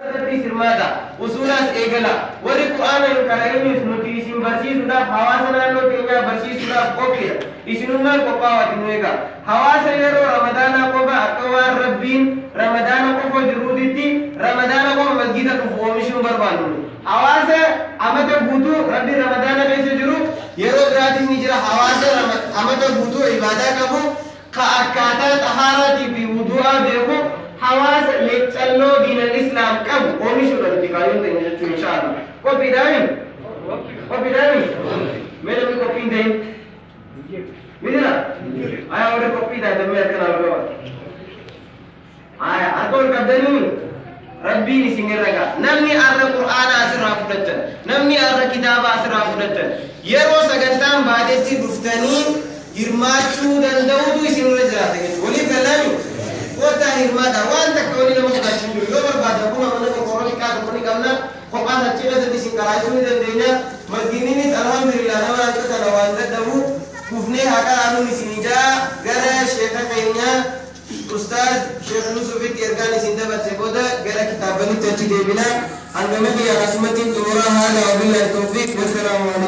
Irrattis hirmaadhaa. Usuulaas eegalaa. Warri Qur'aana hin qara'iniis nuti isin barsiisuudhaaf, hawaasa naannoo keenyaa barsiisuudhaaf qophiidha. Isinummaan qophaawaati nu eegaa. Hawaasa yeroo Ramadaanaa qofa akka waan Rabbiin Ramadaana qofa jiruutitti Ramadaana qofa masgiida dhufu oomishuu hin barbaannu nuti. Hawaasa amata guutuu Rabbiin Ramadaana keessa jiru yeroo biraatis ni jira. Hawaasa amata guutuu ibaadaa qabu ka akkaataa xahaaraatii fi wuduu'aa beeku hawaasa leeccalloo diinal islaam qabu oomishuudha nuti kaayyoon teenya jechuun insha Allah. Qophiidhaami? Qophiidhaami? Mee namni qophii hin ta'in? Ni jira? Aya warri qophii taatan mee harka naa ol qaba. Aya harka ol qabdanii Rabbiin isin irra ga'a. Namni arra Qur'aana asirraa fudhattan, namni arra kitaaba asirraa fudhattan, yeroo sagantaan baatetti dhuftanii hirmaachuu danda'utu isin irra jiraata jechuudha. Waliif gallaami? Kottaa hirmaadha. Waan takka wali nama sodaachisu hin jiru. Yoo barbaadan kun mana qorqorroo xiqqaa tokko ni qabna. Kophaas achi keessatti isin qaraasisuu ni dandeenya. Masgiinninis alhamdulillah nama hanqa kana waan dadhabu kufnee haa qaraanuun isin ijaa gara sheeka keenyaa Ustaaz Sheekh Yuusufitti ergaan isin dabarse booda gara kitaabbanitti achi deebina. Hangama kiyyaan asumattiin xumura. Haadha wabillahi tawfiiq. Wassalaamu alaikum.